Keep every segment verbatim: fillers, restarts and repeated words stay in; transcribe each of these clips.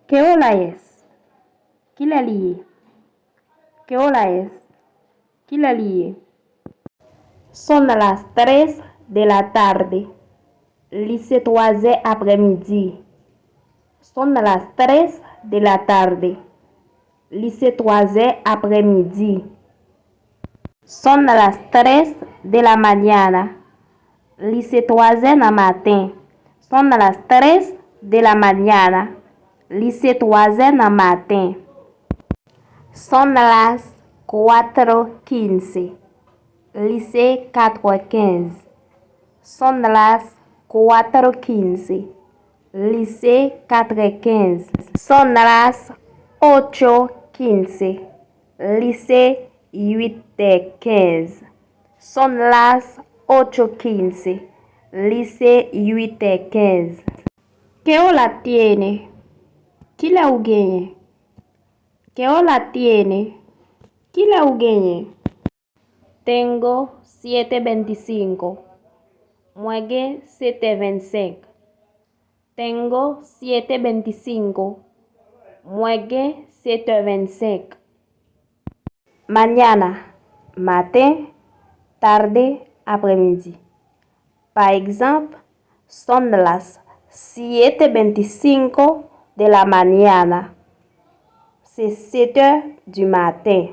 Qué hora es? Kilè li ye? Qué hora es? Kilè li ye? Son las tres de la tarde. Li se twazè aprèmidi. Son las tres de la tarde. Li se twazè aprèmidi. Son las tres de la mañana. Li se twazè nan maten. Son las tres de la mañana. Li se twazè nan maten. Son las cuatro quince. Li se katrè kenz. Son las cuatro quince. Li se katrè kenz. Son las ocho quince. Li se uitè kenz. Son las ocho quince. Li se uitè kenz. Qué hora tiene? Kilè ou genyen? Qué hora tiene? Kilè ou genyen? Tengo siete veinticinco. Mwen gen sèt è vennsenk. Tengo siete veinticinco. Mwen gen sèt è vennsenk. Mañana, maten, tarde, aprèmidi. Pa egzanp, son las siete veinticinco de la mañana. Se sèt è di maten.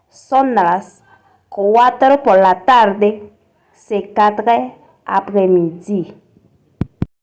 Son las cuatro por la tarde. Se katrè aprèmidi.